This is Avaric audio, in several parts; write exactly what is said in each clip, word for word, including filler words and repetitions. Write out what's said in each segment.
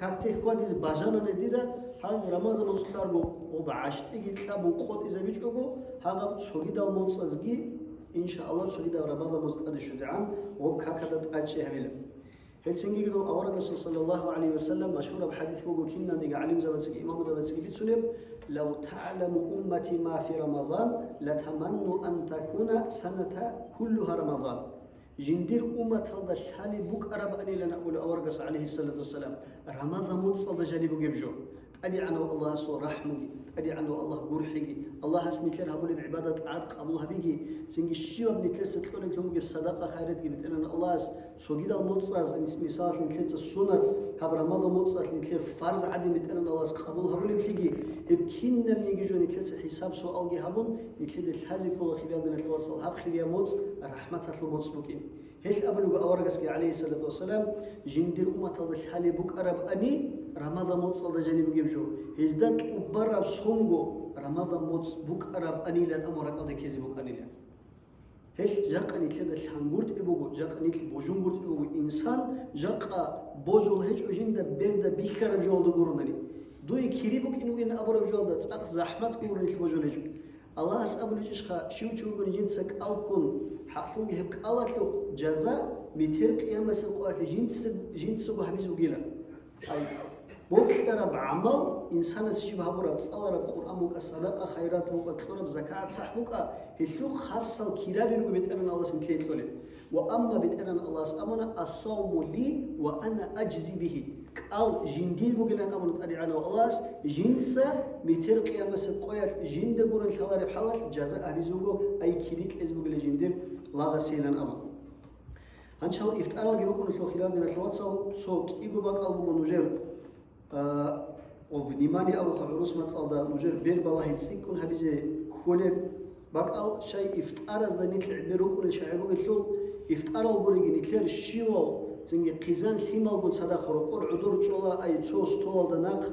Как-то хьвадизе бажанани дида, гьанже Рамазан моцӀ лъарго ва гӀащтӀиги кьабун къотӀизабичӀого, гьагъаб цогидал моцӀазги, иншааллагь, цогидал Рамазан моцӀ тӀаде щвезегӀан гъоб какда тӀадчӀей гьабила. Гьелцинги гьедин аварагасул саллаллагьу гӀалайгьи ва саллам машгьураб хӀадис буго, кинаниги гӀалимзабацаги имамзабацаги бицунеб: «Лав тагӀламу уммати ма фи Рамазан, латаманну ан такуна саната куллугьа Рамазан». Жиндир умматалда лъалеб букӀарабанилан абулеб аварагас, гӀалайгьиссалату вассалам, Рамазан моцӀалда жаниб бугеб жо. ТӀадегӀанав Аллагьасул рахӀмуги, ТӀадегӀанав Аллагь гурхӀиги, Аллагьас нилъер гьабулеб гӀибадат-тӀагӀат къабул гьабиги, цинги щибаб нилъеца кьолеблъун бугеб садакъа-хайратги БетӀергьан Аллагьас цогидал моцӀаз, мис-, мисалалъ, нилъеца суннат гьаб Рамазан моцӀалъ нилъер фарз гӀадин БетӀергьан Аллагьас къабул гьабулеблъиги, гьеб кинабниги жо нилъеца хӀисаб-суалги гьабун, нилъеда лъазе ккола, хириял диналъул вацал, гьаб хириял моцӀ рахӀматалъул моцӀ букӀин. Гьелъ абулеб аварагасги, гӀалайгьиссалату вассалам, жиндир умматалда лъалеб букӀарабани Рамазан моцӀалда жаниб бугеб жо, гьезда тӀубараб сонго Рамазан моцӀ букӀарабанилан абун ракӀалде ккезе букӀанилан. Гьелъ жакъа нилъеда лъангутӀи буго, жакъа нилъ божунгутӀи буго, инсан жакъа божул гьечӀо жинда берда бихьараб жоялда гуронани. Дуе кири букӀин бугин абураб жоялда цӀакъ захӀмат гуро нилъ божулеб жо. Аллагьас абулеб ишха, щив чи вугони жинца кӀал ккун, хӀакълъунги гьеб кӀалалъухъ жаза метер къиямасеб къоялъ жинца, жинцаго гьабизе бугила. Ай, бокьараб гӀамал, инсанас щиб гьабураб, цӀалараб Къуръан букӀа, садакъа-хайрат букӀа, кьураб закагӀат-сахӀ букӀа, гьелъул хасал кираби руго БетӀергьан Аллагьас нилъее кьолеб. Ва амма БетӀергьан Аллагьас абуна: «Ас-савму ли ва ана аджзи бигьи». КӀал жиндие бугилан абуна ТӀадегӀанав Аллагьас, жинца метер къиямасеб къоялъ жинда гурун лъалареб хӀалалъ жаза гьабизе вуго, ай кири кьезе бугила жиндир лагъасейилан абун. Гьанчал ифтаралги рукӀуналъул, хириял диналъул вацал, цо кӀиго бакӀал буго нужер, а, о, внимание абулха гӀурус мацӀалда, нужер бер балагьи цӀикӀкӀун гьабизе кколеб бакӀал, щай ифтаразда нилъ гӀемер рукӀунел чагӀи бугелъул, ифтарал гуриги нилъер щивав, цинги хъизан лъималгун цадахъ рокъор гӀодор чӀола, ай цо столалда нахъ,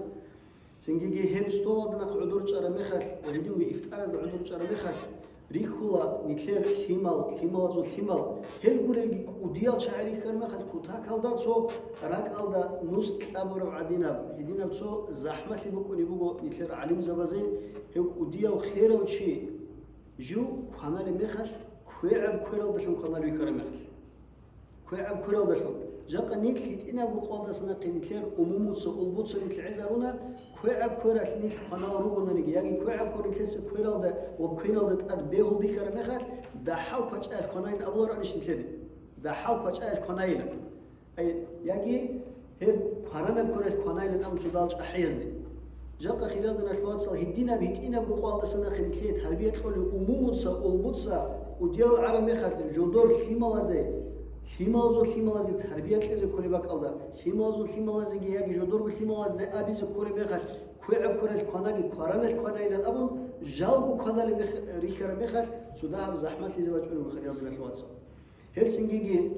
цинги гьеб столалда нахъ гӀодор чӀараб мехалъ, гьединго ифтаразда гӀодор чӀараб мехалъ, рихьула нилъер лъимал, лъималазул лъимал. Гьел гурелги кӀудиял чагӀи рихьараб мехалъ, кутакалда цо ракӀалда нус кьабураб гӀадинаб, гьединаб цо захӀмалъи букӀунеб буго нилъер гӀалимзабазе, гьев кӀудияв херав чи жив кваналеб мехалъ, квегӀаб квералдалъун кванал вихьараб мехалъ. КвегӀаб квералдалъун. Жакъа нилъ гьитӀинабго къоялдаса нахъе нилъер умумуца, улбуца нилъ гӀезаруна, квегӀаб квералъ нилъ кванал ругонаниги, яги квегӀаб квер нилъеца квералда ва квеналда тӀад бегьул бихьараб мехалъ, дагьал квачӀаялъ кванайин абулароанищ нилъеде? Дагьал квачӀаялъ кванайилан. Ай, яги гьеб кваранаб квералъ кванайилан абун цо дагьал чӀахӀиязде. Жакъа, хириял диналъул вацал, гьитӀинаб, гьитӀинабго къоялдаса нахъе нилъее тарбия кьолев умумуца, улбуца кӀудиял гӀараб мехалъ, жодор лъималазе, лъималазул лъималазе тарбия кьезе кколеб бакӀалда, лъималазул лъималазеги яги жодорго лъималазде абизе кколеб мехалъ, квегӀаб квералъ кванаги, квараналъ кванайилан абун, жалго кваналеб мех-, рихьараб мехалъ, цо дагьаб захӀмалъизе бачӀунеб, хириял диналъул вацал. Гьелцинги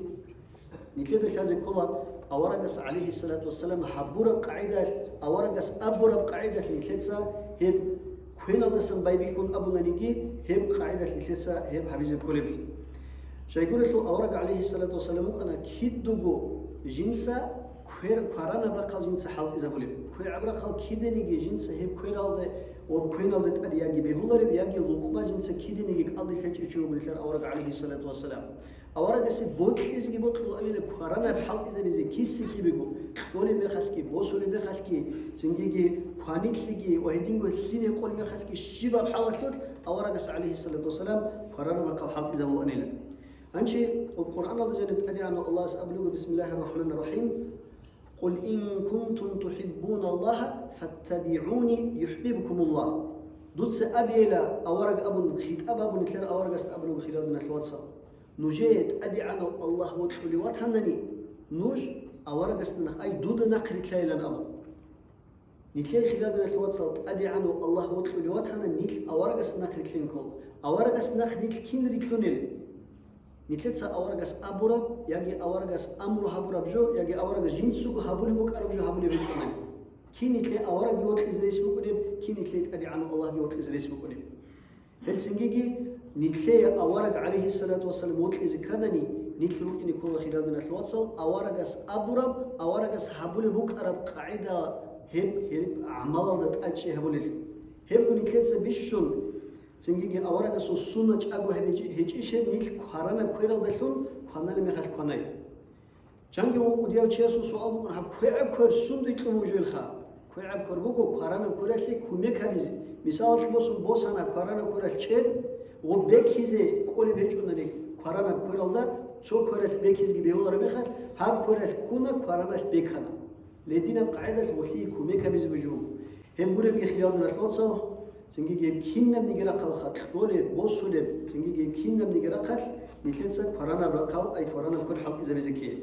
нилъеда лъазе ккола аварагас, гӀалайгьиссалату вассалам, гьабураб къагӀидалъ, аварагас абураб къагӀидалъ нилъеца гьеб квеналдасан байбихьун абунаниги, гьеб къагӀидалъ нилъеца гьеб гьабизе кколеб. Щайгурелъул авараг, гӀалайгьиссалату вассалам, вукӀана кидаго жинца квер-, кваранаб рахъал жинца хӀалтӀизабулеб. КвегӀаб рахъал киданиги жинца гьеб квералде ва квеналде тӀад яги бегьулареб, яги лукъма жинца киданиги кӀалдилъ гьечӀев чи вуго нилъер авараг, гӀалайгьиссалату вассалам. Аварагасе бокьизеги бокьулаанила кваранаб хӀалтӀизабизе киса-кибего, кьолеб мехалъги, босулеб мехалъги, цингиги кванилъиги ва гьединго лъине къолеб мехалъги щибаб хӀалалъулъ аварагас, гӀалайгьиссалату вассалам, кваранаб рахъал хӀалтӀизабулаанила. Гьанже Къуръаналда жаниб ТӀадегӀанав Аллагьас абулеб: «Бисмиллагьир рахӀманир рахӀим. Къул ин кунтум тухӀиббуналлагьа фаттабигӀуни юхӀбибкумуллагь». Дуца абейила, авараг абун, хитӀаб абун нилъер аварагасда абулеб, хириял диналъул вацал. Нужее ТӀадегӀанав Аллагь вокьулев ватанани, нуж аварагасда нахъ, ай, дуда нахъ рилълъайилан абун. Нилъее, хириял диналъул вацал, ТӀадегӀанав Аллагь вокьулев ватанани, нилъ аварагасда нахъ рилълъин ккола. Аварагасда нахъ нилъ кин рилълъунел? Нилъеца аварагас абураб, яги аварагас амру гьабураб жо, яги аварагас жинцаго гьабулеб букӀараб жо гьабулеб гьечӀонани. Кин нилъее аварагги вокьизе рес букӀунеб, кин нилъее ТӀадегӀанав Аллагьги вокьизе рес букӀунеб? Гьелцинги нилъее авараг, гӀалайгьиссалату вассалам, вокьизе кканани, Нилъ рукӀине ккола, хириял диналъул вацал, аварагас абураб, аварагас гьабулеб букӀараб къагӀида гьеб, гьеб гӀамалалда тӀадчӀи гьабулел. Гьебго нилъеца бищун, цинги аварагасул сунна чӀаго гьабичӀи-, гьечӀищ гьеб нилъ кваранаб квералдалъун кваналеб мехалъ кванай. Чанги гъо кӀудияв чиясул суал букӀун, гьаб квегӀаб квер сунда кьун вугевилха? КвегӀаб квер буго кваранаб квералъе кумек гьабизе. Мисалалъе босун, босана кваранаб квералъ чед, гъо бекизе кӀолеб гьечӀунани кваранаб квералда, цо квералъ бекизеги бегьулареб мехалъ, гьаб квералъ ккуна, квараналъ бекана. Гьединаб къагӀидалъ гъолъие кумек гьабизе буго. Гьеб гуребги, хириял диналъул вацал, цинги гьеб кинабниги рахъалха кьолеб, босулеб, цинги гьеб кинабниги рахъалъ нилъеца кваранаб рахъал, ай кваранаб квер хӀалтӀизабизе кке.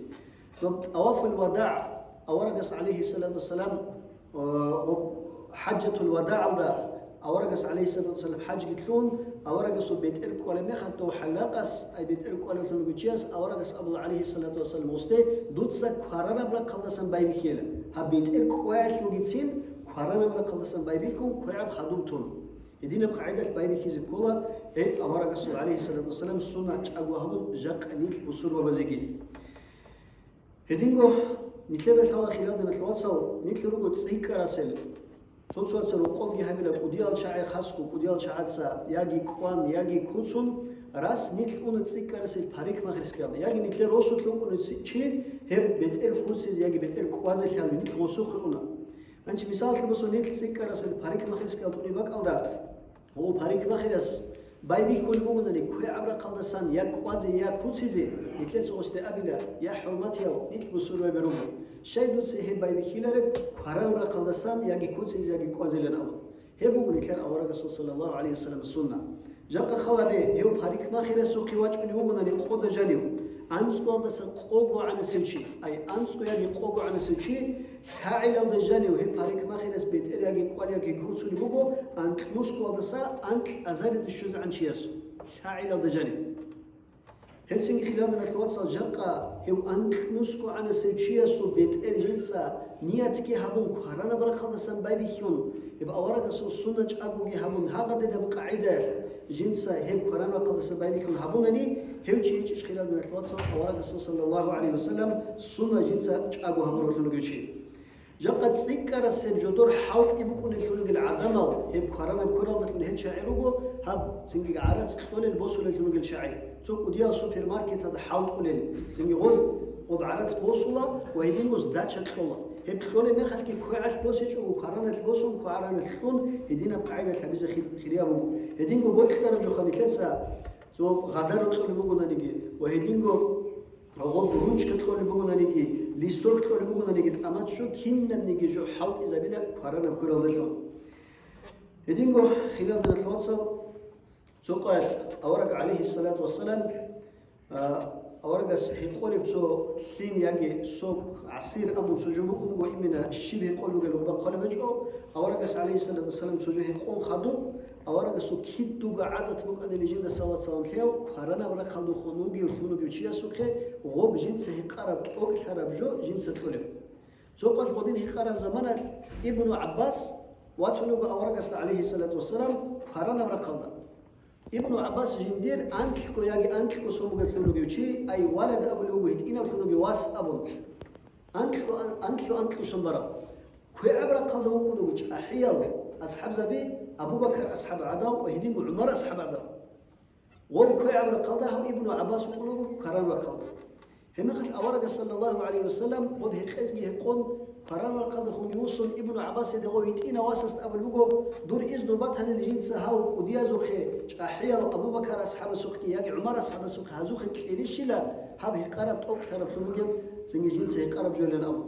Доб тавафул вадагӀ аварагас, гӀалайгьиссалату вассалам, э, ва хӀаджатул вадагӀалда аварагас, гӀалайгьиссалату вассалам, хӀаджги лъун, аварагасул бетӀер кӀвалеб мехалъ дов хӀалакъас, ай бетӀер кӀвалевлъун вугев чияс аварагас абула, гӀалайгьиссалату вассалам, гъосде: «Дуца кваранаб рахъалдасан байбихьила. Гьаб бетӀер кӀваялъулгицин кваранаб рахъалдасан байбихьун, квегӀаб хадуб тун». Гьединаб къагӀидалъ байбихьизе ккола, э, аварагасул, гӀалайгьиссалату вассалам, сунна чӀаго гьабун, жакъа нилъ бусурбабазеги. Гьединго нилъеда лъала, хириял диналъул вацал, нилъ руго цӀикӀкӀарасел. Цо-цояца рокъовги гьабила, кӀудиял чагӀи, хасго кӀудиял чагӀаца яги кӀван, яги куцун, рас нилъ уна цӀикӀкӀарасел парикмахерскиялда, яги нилъер росулъ вукӀунев ци-, чи гьеб бетӀер куцизе яги бетӀер кӀвазе лъалев нилъ гъосухъе уна. Гьанже мисалалъе босун, нилъ цӀикӀкӀарасел парикмахерскиялда унеб бакӀалда, гъо парикмахерас байбихьулеб бугони квегӀаб рахъалдасан я кӀвазе, я куцизе, нилъеца гъосде абила: «Я хӀурматияв, нилъ бусурбаби руго. Щай дуца гьеб байбихьилареб, кваранаб рахъалдасан яги куцизе, яги кӀвазилан», – абун. Гьеб буго нилъер аварагасул, саллаллагьу гӀалайгьи вассалам, сунна. Жакъа халабе, гьев парикмахерасухъе вачӀунев вугони къода жанив, анцӀгоялдаса къого гӀанасев чи, ай, анцӀго яги къого гӀанасев чи, лъагӀелалда жанив гьеб парикмахерас бетӀер яги кӀвал яги куцулеб буго, анкьнусгоялдаса анкь азарилде щвезегӀан чиясул. ЛъагӀелалда жанив. Гьелцинги, хириял диналъул вацал, жакъа гьев анкьнусгоялдасев чиясул бетӀер жинца ниятги гьабун, кваранаб рахъалдасан байбихьун, гьеб аварагасул сунна чӀагоги гьабун, гьагъадинаб къагӀидаялъ жинца гьеб кваранаб рахъалдасан байбихьун гьабунани, гьев чи гьечӀищ, хириял диналъул вацал, аварагасул, саллаллагьу гӀалайгьи вассалам, сунна жинца чӀаго гьабуралъун вугев чи. Жакъа цӀикӀкӀарасеб жодор хӀалтӀи букӀунеллъун ругел гӀадамал, гьеб кваранаб квералдалъун гьел чагӀи руго, гьаб цинги гӀарац кьолел босулеллъун ругел чагӀи. Цо кӀудиял супермаркеталда хӀалтӀулел, цинги гъоз гъоб гӀарац босула ва гьединго сдача кьола. Гьеб кьолеб мехалъги квегӀалъ босичӀого, квараналъ босун, квараналъ кьун, гьединаб къагӀидалъ гьабизе хир-, хирия буго. Гьединго бокьараб жоха нилъеца цо гъадар кьолеб бугонаниги ва гьединго гъоб ручка кьолеб бугонаниги, листок кьолеб бугонаниги, тӀамаччо кинабниги жо хӀалтӀизабила кваранаб квералдалъун. Гьединго, хириял диналъул вацал, цо къоялъ авараг, гӀалайгьиссалату вассалам, а, аварагас гьекъолеб цо лъим яги сок, гӀасир абун цо жо букӀун буго, именно щиб гьекъолеб бугеб гъоба хъвалеб гьечӀо, аварагас, гӀалайгьиссалату вассалам, цо жо гьекъон хадуб, аварагасул кидуга гӀадат букӀанили жинда, салат-салам лъеяв, кваранаб рахъалдухъун вугев лъун вугев чиясухъе гъоб жинца гьекъараб тӀокӀлъараб жо жинца кьолеб. Цо къоялъ гъодин гьекъараб заманалъ Ибну ГӀаббас ватун вуго аварагасда, гӀалайгьиссалату вассалам, кваранаб рахъалда. Ибну ГӀаббас жиндир анкьго яги анкьго сон бугеблъун вугев чи, ай, валад абулев вуго, гьитӀинавлъун вугев вас абун. Анкьго, ан-, анкьго анкьго сон барав. КвегӀаб рахъалда вукӀун вуго чӀахӀиял асхӀабзаби, Абу Бакар асхӀаб гӀадав ва гьединго ГӀумар асхӀаб гӀадав. Гъол квегӀаб рахъалда гьав Ибну ГӀаббас вукӀун вуго кваранаб рахъалда. Гьебмехалъ аварагас, саллаллагьу гӀалайгьи вассалам, гъоб гьекъезги гьекъон, кваранаб рахъалдехунги вуссун, Ибну ГӀаббасида гъов гьитӀинав васасда абулеб буго: «Дур изну батанани жинца гьал кӀудиязухъе, чӀахӀиял Абу Бакар асхӀабасухъги яги ГӀумар асхӀабасухъе гьазухъе кьелищила гьаб гьекъараб тӀокӀлъараблъун бугеб, цинги жинца гьекъараб жойилан», – абун.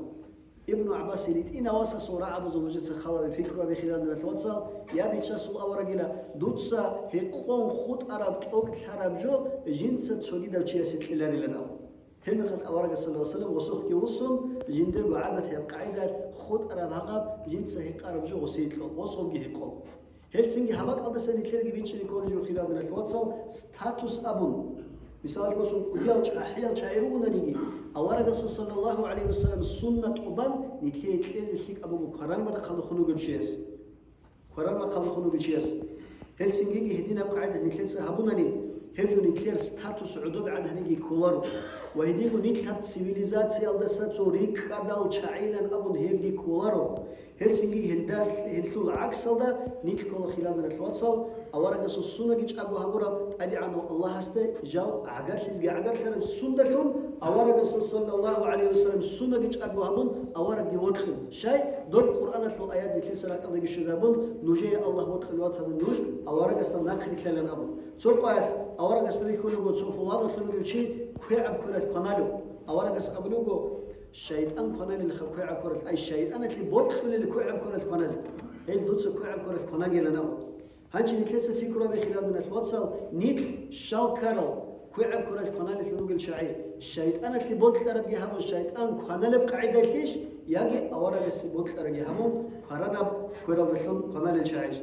Ибну ГӀаббас гьитӀинав васасул рагӀабазул нужеца халаби пикру гьабе, хириял диналъул вацал, я Бичасул аварагила, дуца гьекъон хутӀараб тӀокӀлъараб жо жинца цогидав чиясе кьеларилан абун. Гьебмехалъ аварагас, саллаллагьу гӀалайгьи вассалам, гъосухъги вуссун, жиндирго гӀадат гьеб къагӀидаялъ хутӀараб гьагъаб жинца гьекъараб жо гъосие кьола, гъосгъобги гьекъола. Гьелцинги гьаб бакӀалдаса нилъерги бичӀчӀизе кколеб жо, хириял диналъул вацал, статус абун. Мисалалъе босун, кӀудиял чӀахӀиял чагӀи ругонаниги, аварагасул, саллаллагьу гӀалайгьи вассалам, сунна тӀубан нилъее кьезе лъикӀаб буго кваранаб рахъалдехун вугев чияс. Кваранаб рахъалдехун вугев чияс. Гьелцинги гьединаб къагӀида нилъеца гьабунани, Гьеб жо нилъер статус гӀодобегӀан гьабиги кколаро. Ва гьединго нилъ гьаб цивилизациялдаса цо рикӀкӀадал чагӀилан абун гьебги кколаро. Гьелцинги гьелдас-, гьелъул гӀаксалда нилъ ккола, хириял диналъул вацал, аварагасул сунагичӀаго гьабураб ТӀадегӀанав Аллагьасда жал гӀагарлъизеги гӀагарлъараб сундалъун, аварагасул саллаллагьу гӀалайгьи вассалам сунагичӀаго гьабун, аварагги вокьун. Щай? Доб Къуръаналъул аят нилъеца ракӀалдаги щвезабун, нужее Аллагь вокьулев ватани нуж аварагасда нахърилълъайилан абун. Цо къоялъ аварагасда бихьулего, цо пуланав лъугьунев чи квегӀаб квералъ кваналев. Аварагас абулего, шайтӀан кваналелха квегӀаб квералъ, ай, шайтӀаналъе бокьулел квегӀаб квералъ кваназе. Гьел дуца квегӀаб квералъ кванагилан абун. Гьанже нилъеца пикру гьабе, хириял диналъул вацал, нилъ щал ккарал квегӀаб квералъ кваналелъун ругел чагӀи, шайтӀаналъе бокьарабги гьабун, шайтӀан кваналеб къагӀидалъищ, яги аварагасе бокьарабги гьабун, кваранаб квералдалъун кваналел чагӀищ?